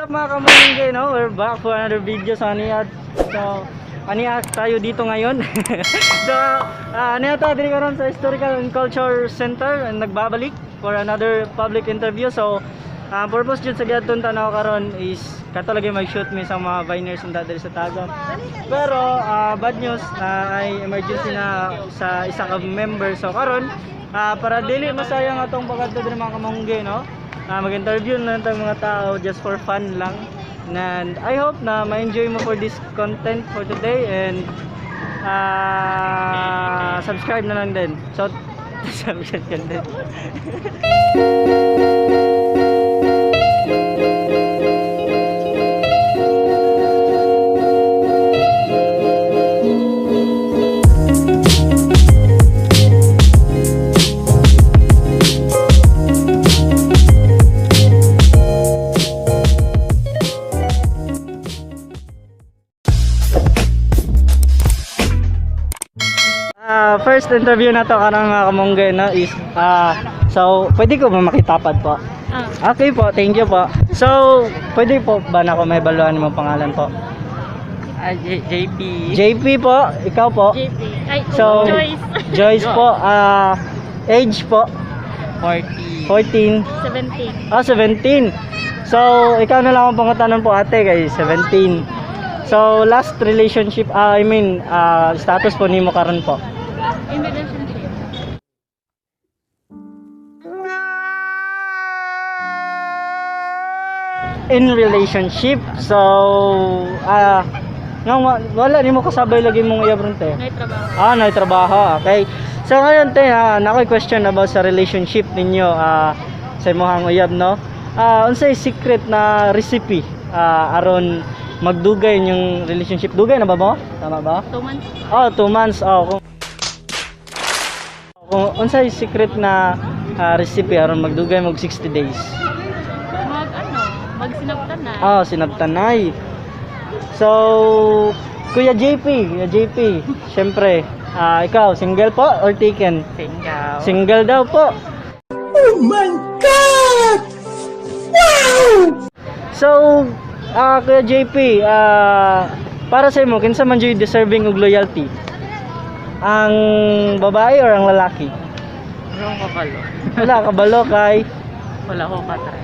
What's up, mga kamalingge, no? We're back for another video sa Aniat. So, Aniat tayo dito ngayon. So, Aniat tayo dito karon sa Historical and Culture Center and nagbabalik for another public interview. So, ang purpose jud sa giadton tanaw karon is kato lagi mag-shoot mi sa mga viners unta diri sa Tagum. Pero bad news na ay emergency na sa isa ka member. So karon, para dili masayang atong pagkadto diri, mga kamangge, no? Mag-interview na lang tayong mga tao just for fun lang. And I hope na ma-enjoy mo for this content for today and subscribe na lang din. So, subscribe ka din. First interview na to karang mga kamongge, no, is so pwede ko ba makitapad po? Ah. Okay po, thank you po. So, pwede po ba na ako may baluan mo pangalan po? JP. JP po, ikaw po. JP. Ay, So, Joyce. Joyce po, age po, 40. 14. 17. Ah, 17. So, ikaw na lang ang pangutanan po, ate, kay 17. So, last relationship, I mean, status po nimo karon po? In relationship. In relationship. So, nga, wala nimo kasabay lagi mong uyab ron, te? May trabaho. Ah, nagtrabaho. Okay. So ngayon, te, na ako'y question about sa relationship ninyo sa imong uyab, no? Unsay secret na recipe aron magdugay inyong relationship? Dugay na ba mo? Tama ba? 2 months. Oh, 2 months. Oh, kung unsay secret na recipe aron magdugay mag 60 days? Mag ano, magsinabtan na. Ah, sinabtanay. So, Kuya JP, Kuya JP, syempre, ikaw, single po or taken? Single. Single daw po. Oh my God! Wow! So, Kuya JP, para sa imo, kinsa man jud deserving og loyalty? Ang babae or ang lalaki? Wala akong kabalo. Wala kabalo kay Wala akong katry.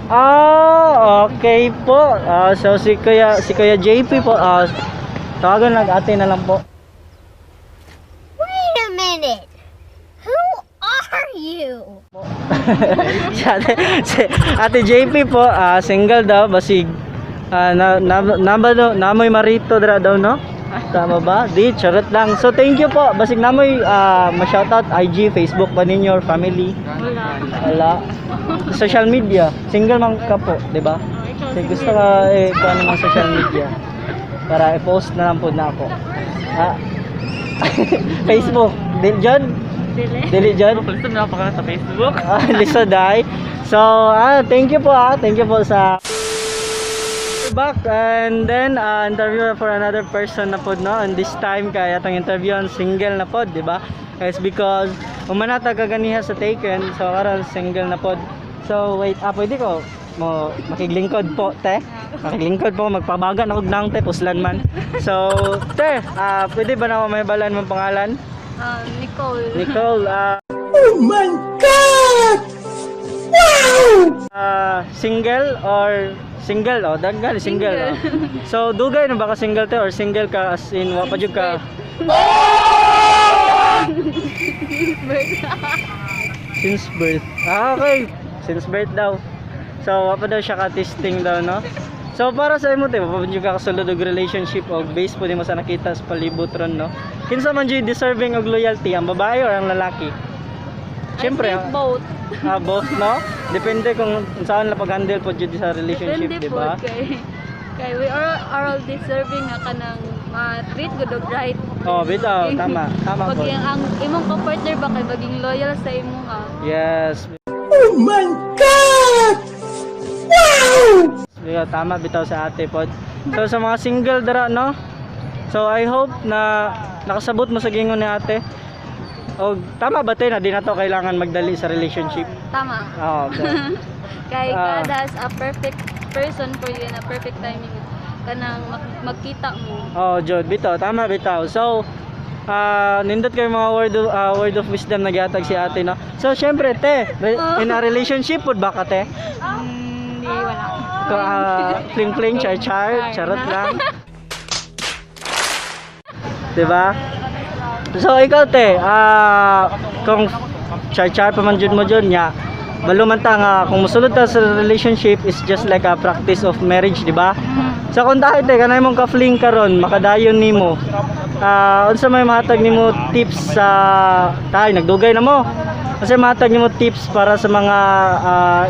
Ah, okay po. So si Kuya JP po, tawagan lang ate na lang po. Wait a minute. Who are you? Si Ate JP po, single daw basig na, na, na, namoy marito dra daw, no? Tama ba? Di, charot lang. So thank you po. Basig namoy ma-shoutout IG, Facebook ba ninyo or family? Wala. Wala. Social media. Single man ka po, di ba? Oh, ikaw, Kasi gusto ka eh kung ano mga social media para i-post na lang po na ako. Ah. Facebook. Dili John? Dili. Dili John? Gusto na ako sa Facebook. Lisa Dai. So, thank you po ah. Thank you po sa back and then interview for another person na po, no, and this time kaya atong interview ang single na pod, di ba? It's because umanata kaganiha sa Taken, so karon single na pod. So wait, pwede ko mo makiglingkod po, te? Makiglingkod po, magpabaga na og nang te, puslan man. So te, pwede ba na ako may balan mong pangalan? Nicole. Nicole. Single or single, oh, daghan single, oh. So dugay na ba ka single, te, or single ka as in wa pa jud ka? Since birth. Ah, okay. Since birth daw. So wa pa daw siya ka testing daw, no? So para sa imo, te, wa pa jud ka kasulod og relationship og base po nimo sa nakita sa palibot ron, no? Kinsa man jud deserving og loyalty, ang babae or ang lalaki? Siyempre, I think both. Both, no? Depende kung saan la pag-handle po jud sa relationship, Depende di po ba? kay we are all deserving nga kanang ma-treat good og right. Oh, bitaw, tama. Tama Pag po. yung ang imong ka-partner ba kay maging loyal sa imo nga. Yes. Oh my God! Wow! Yeah, tama bitaw sa ate pod. So sa mga single dara, no? So I hope na nakasabot mo sa gingon ni ate. O tama ba, te, na di na to kailangan magdali sa relationship? Tama. Oo. Okay. Kay God has a perfect person for you and a perfect timing kanang magkita mo. Oh, jud, bitaw, tama bitaw. So, nindot kayo mga word of wisdom na gihatag si ate, no. So, syempre, te, in a relationship pud ba ka, te? Hindi, wala. Ko fling fling char char, charot lang. 'Di ba? So ikaw, te, kung char char pa man jud mo jud nya, balo man ta nga kung mosulod ta sa relationship is just like a practice of marriage, di ba? So kung dahil, te, kanay mong ka-fling karon, makadayon nimo. Unsa may mahatag nimo tips sa tay nagdugay na mo? Unsa may mahatag nimo tips para sa mga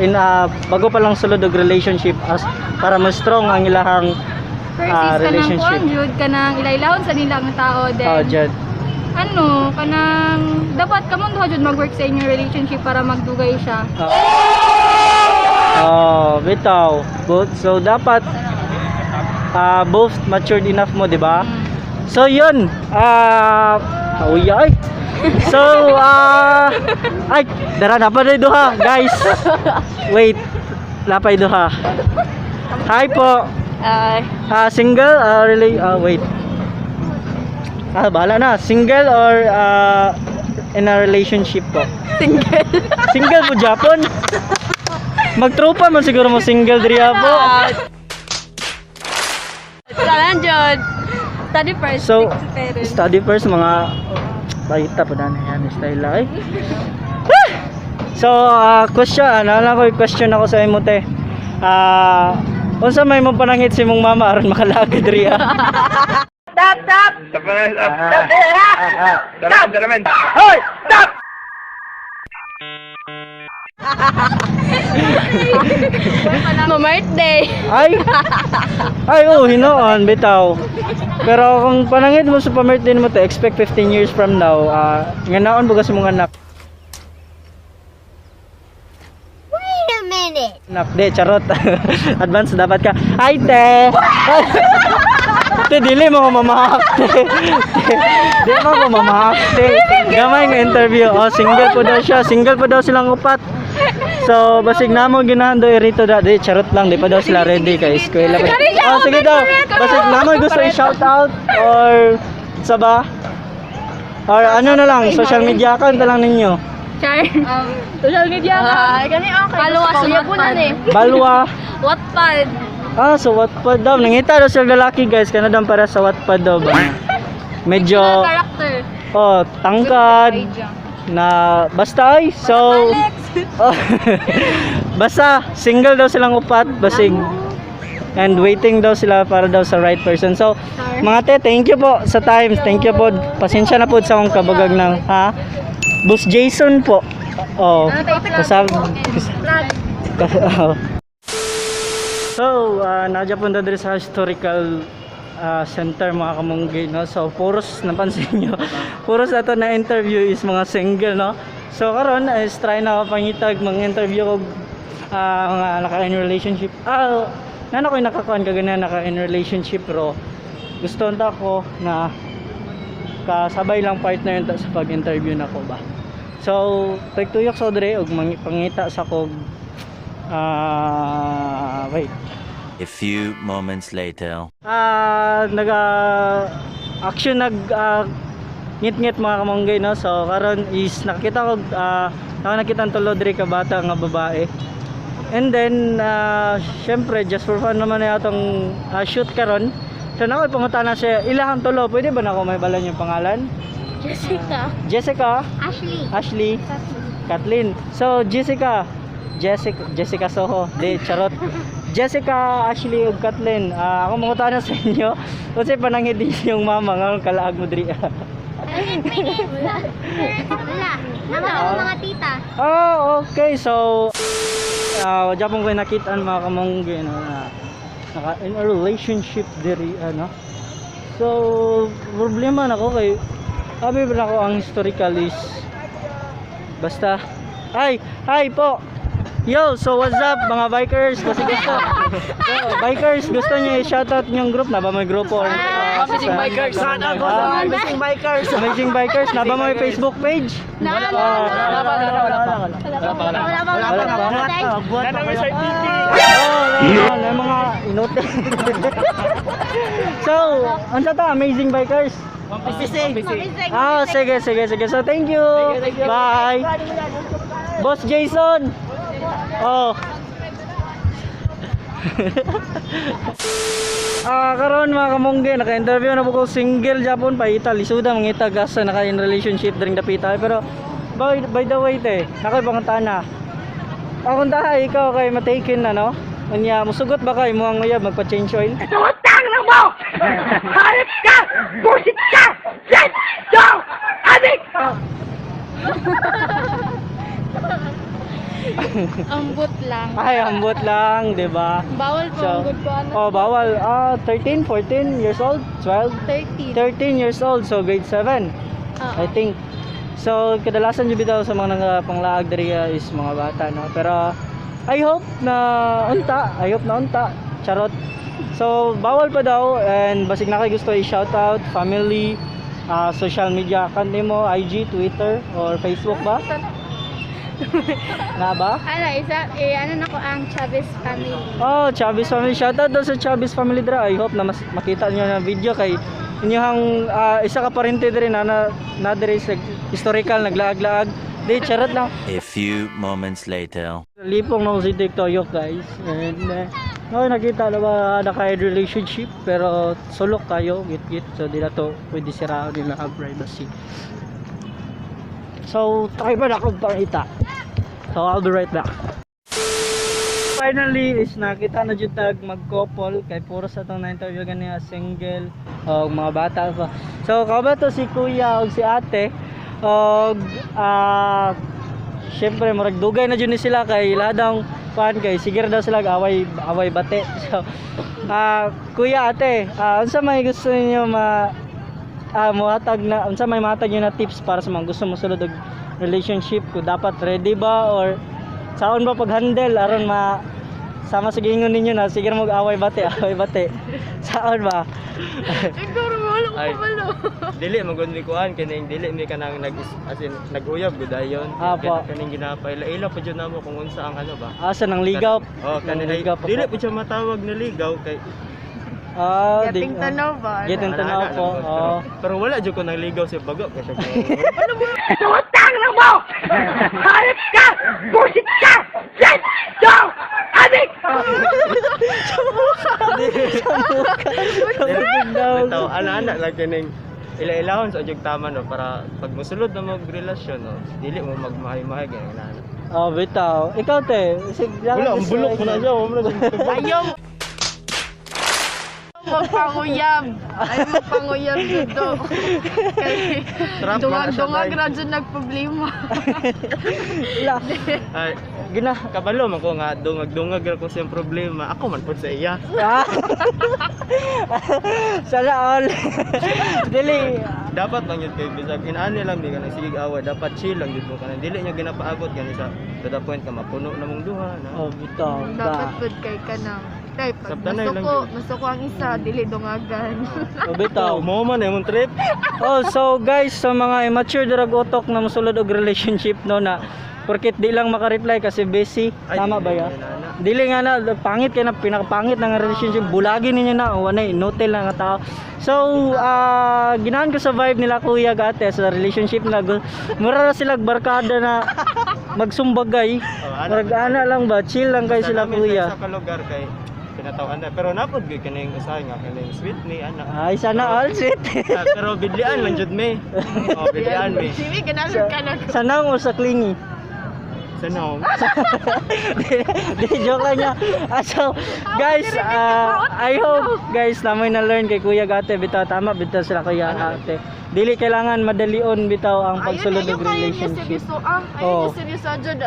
in a bago pa lang sulod og relationship as para mas strong ang ilahang First is kanang relationship? kuan jud, kanang ilaylahon sa nila ang tao, then Oh, jud. ano, kanang dapat kamong duha jud mag-work sa inyong relationship para magdugay siya. Oh, bitaw. Both. So dapat both matured enough mo, di ba? So yun. Uy, ay. So ay, dara na pa duha, guys. Wait. Lapay duha. Hi po. Ay, Single really, wait. Bahala na. Single or in a relationship po? Single. Single po Japon. Magtropa man siguro mo single diriya po. Kalan jud. Study first, So, stick to parents. study first, mga balita po na yan style lang eh. So, question, ano lang ko, question ako sa imo, te. Unsa may mong panangit si mong mama aron makalaga diri, ah? Hoy! Stop! Ma-birthday. Ay! Ay, oh, hinoon, bitaw. Pero kung panangit mo sa pa-birthday mo te, expect 15 years from now, nga naon bugas mong anak. Wait a minute. Anak, di, charot. Advance dapat ka. Ay, te! Te, dili mo ko mamahak, te. Te, di mo ko mamahak, te. Gamay nga interview. Oh, single po daw siya. Single po daw silang upat. So, basig na mo ginahan do rito da. Di, charot lang. Di pa daw sila ready kay eskwela pa. Oh, sige daw. Basig na mo gusto i-shout out or sa ba? Or ano na lang, social media account na lang ninyo. Char. Social media ka. Gani okay. Follow us sa Wattpad. Eh. Balwa. Wattpad. Ah, so Wattpad daw. Nangita daw sila lalaki, guys. Kanadang para sa Wattpad daw ba? Medyo, Character. Oh, tangkad. Na, basta ay. So, oh, basta, single daw silang upat. Basig. And waiting daw sila para daw sa right person. So, mga te, thank you po sa time. Thank you po. Pasensya na po sa akong kabagag ng, ha? Boss Jason po. Oh, kasab, oh. So, nadya po na diri sa historical center, mga kamunggi, no? So, puros, napansin nyo, puros ato na interview is mga single, no? So, karon is try na ako pangitag mga interview ko mga naka-in relationship. Nana ko'y nakakuan kagana naka-in relationship, pero gusto nta ko na kasabay lang partner nta sa pag-interview na ko ba. So, tugtuyok sa dre og pangita sa kog wait. A few moments later. Nag action nag ngit-ngit, mga kamonggay, no. So karon is nakita ko nakita ang tulo diri ka bata nga babae. And then syempre just for fun naman na atong shoot karon. So nako pangutana siya ilahang tulo, pwede ba nako may balan yung pangalan? Jessica. Jessica, Ashley. Ashley, Kathleen. So Jessica, Jessica, Jessica Soho, di charot. Jessica, Ashley ug Kathleen, ako mangutana sa inyo. Unsay panangit yung mama nga kalaag mo diri? Wala. Wala. Nama ako mga tita. Oh, okay. So, uh, ko nakitaan, mga kamonggi, no, na naka in a relationship diri ano. So, problema nako kay abi ba nako ang historical is basta ay hi po. Yo, so what's up, mga bikers? Kasi gusto, so, bikers, gusto niyo i-shoutout yung group na ba, may grupo or Amazing Bikers. Shout out sa Amazing Bikers. Amazing Bikers, na ba may Facebook page? Na, na, Oh, na. Wala pa, wala pa, wala pa. Wala pa, wala pa, wala Wala pa. pa. Wala pa. Wala may certificate. Oh, na mga inote. So, unsa ta, Amazing Bikers? Amazing. Amazing. Ah, sige, sige, sige. So, thank you. Bye. Boss Jason. Oh. Ah, karon mga kamungge, naka-interview na po ko single Japon pa ita lisuda mangita asa naka in relationship dring dapita, pero by the way te, naka pangutana. Akong taha ikaw kay mataken na no. Unya musugot ba kay mo ang uyab magpa-change oil? Ambot lang. Ay, ambot lang, 'di ba? Bawal po So, ang good ko ano. oh, bawal. Ah, 13, 14 years old, 12, 13. 13 years old, so grade 7, Oo. I think. So, kadalasan jud bitaw sa mga nangapanglaag diri is mga bata, no? Pero I hope na unta, I hope na unta. Charot. So, bawal pa daw and basig na kay gusto i-shout out family, social media account nimo, IG, Twitter or Facebook ba? Na ba? Ano, isa, eh, ano na ko ang Chavez family. Oh, Chavez family. Shoutout daw sa Chavez family dra. I hope na mas makita niyo na video kay inyong isa ka parente diri na na, na diri sa historical naglaag-laag. Di charot lang. A few moments later. Lipong na ko si TikTok guys. And oh, nakita na ba naka relationship pero sulok kayo git-git, so di na to pwede siraon nila ang privacy. So, tayo ba na akong pangita? So, I'll be right back. Finally is nakita na jud tag mag-couple kay puro sa atong na-interview ganiya single o mga bata pa. So, kabato to si kuya og si ate og syempre murag dugay na jud ni sila kay ladang kuan kay sige ra daw sila away away bate. So, kuya, ate, unsa may gusto ninyo ma mohatag na unsa may mahatag niyo na tips para sa mga gusto mosulod og relationship, kung dapat ready ba or saon ba pag-handle aron ma sama sa giingon ninyo na sige ra mag away bate away bate, saon ba? Siguro wala ko Ay. kabalo. Dili magud ni kuan kining dili mi kanang nag as in nag-uyab gud dayon. Apo. Kaning ginapaila-ila pa jud namo kung unsa ang ano ba. Asa nang ligaw? Oh, kaning Nang ligaw pa dili po. po siya matawag na ligaw kay Getting to know ba? Getting to know Ana-ana po. lang gud. Oh. Pero wala jud ko nang ligaw sa bago kay siya. Daw. Bitaw ana-ana lang kining ila-ilahon sa jud tama no para pag mosulod na mo og relasyon no dili mo magmahay-mahay ganyan ana. Oh, bitaw. Ikaw te, sig Wala, ang bulok ko na siya, wala na Ayaw! Magpanguyab. Ay, magpanguyab dito. Kay Trap man na siya, dungag-dungag tay. ra jud nagproblema. La, Ay, gina. kabalo man ko nga dungag-dungag ra ko siyang problema. Ako man pud sa iya. Ah. Sana all. Dili. Dapat lang yun kay bisag inaani lang di ka nang sige away, dapat chill lang jud mo kanang dili niya ginapaabot gani sa to the point ka mapuno na mong duha na. Oh, bitaw. Dapat Ba. pud kay kanang kay pag Sabtanay lang masuko, jud. masuko ang isa dili dungagan. Oh, bitaw. Mo man imong trip. Oh, so guys, sa mga immature drag utok na mosulod og relationship no na porket di lang maka-reply kasi busy, Ay, tama ba dili ya? na, na. Dili nga na pangit kay na pinakapangit na nga relationship, bulagin ninyo na o wanay inutil na nga tao. So, ginahan ko sa vibe nila kuya gate sa relationship na mura ra sila barkada na magsumbagay. Oh, ana. Murag ana lang ba, chill lang kay Sa sila namin kuya. sa isa ka lugar kay pinataw ana pero napod gyud kaning usahay nga kaning sweet ni ana. Ay, sana all sweet. Pero bidlian lang jud mi. Oh, bidlian mi. Simi ganahan ka na. Sa naong o sa clingy? Sa naong. Di, joke lang niya. So, guys, I hope, guys, na may na-learn kay Kuya Gate. Bitaw, tama, bitaw sila Kuya Ate. Dili kailangan madalion bitaw ang pagsulod Ayun, ng ayun kayo niya relationship. seryoso ah. Ayun Oh. niya seryoso jud.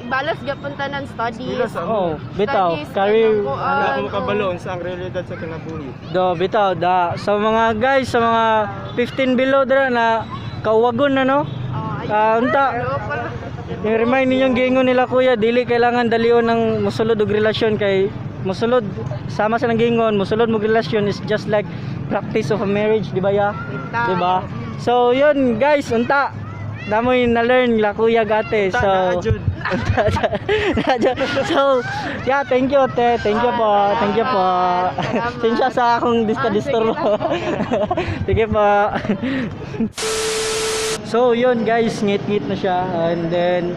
Balas gyapon tanan studies. Pila sa Oh, bitaw, Studies, career, kanang kuan. Wala ko makabalo unsa ang realidad sa kinabuhi. Do, bitaw, da. Sa mga guys, sa mga 15 below dra na kauwagon na no. Oh, ayun. Unta, yung remind ninyong giingon nila kuya, dili kailangan dalion ng musulod og relasyon kay Musulod sama sa nang gingon, musulod mo relasyon is just like practice of a marriage, di ba ya? Bitaw. Di ba? So yun guys, unta namoy na learn la kuya ate. Unta, So naa jud. unta, naa jud. So yeah, thank you te. Thank you po. Thank you po. Salamat. Sinsya sa akong Ah, disturbo. sige lang. Sige po. So yun guys, ngit-ngit na siya and then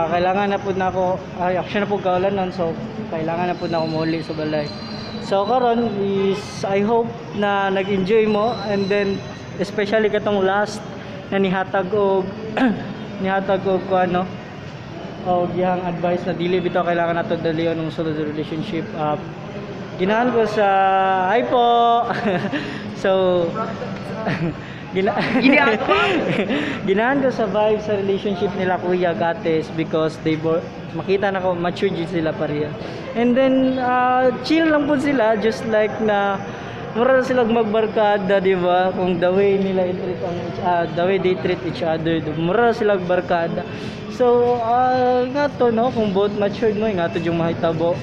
kailangan na po na ako, ay, action na po kaulan nun, so kailangan na po na ako muli sa balay. So karon is I hope na nag-enjoy mo and then especially katong last na nihatag og ano og iyang advice na dili bitaw kailangan nato dalion ng sulod sa relationship up. Ginahan ko sa hi po. So ginahan ko sa vibe sa relationship nila kuya gates because they makita na ko mature jud sila pareha. And then chill lang po sila, just like na mura na sila magbarkada, di ba? Kung the way nila i-treat ang the way they treat each other, mura na sila barkada. So nga to no, kung both matured mo, nga to yung mahitabo.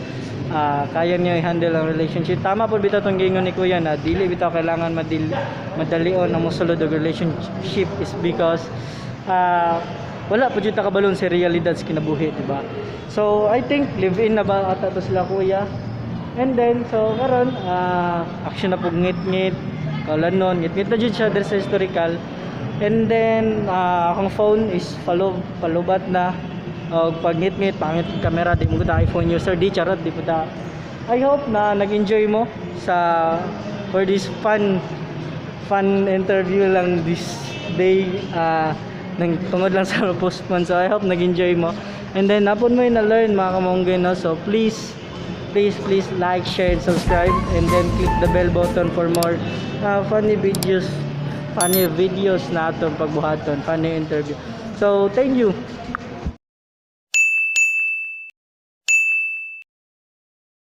Kaya niyo i-handle ang relationship. Tama po bitaw tong gingon ni Kuya na dili bitaw kailangan madalion ang mosulod og relationship is because wala po jud ta kabalon sa realidad sa kinabuhi, di ba? So I think live in na ba ata to sila kuya. And then so karon action na po ngit-ngit kaulan nun, ngit-ngit na jud siya diri sa historical. And then akong phone is palubat na. Og pag ngit-ngit, pangit yung camera, di mo ta iPhone user, di charot, di po ta. I hope na nag-enjoy mo sa for this fun fun interview lang this day nang tungod lang sa postman. So I hope nag-enjoy mo. And then napon mo yung na-learn mga kamongge no. So please please please like, share and subscribe and then click the bell button for more funny videos na atong pagbuhaton, funny interview. So thank you.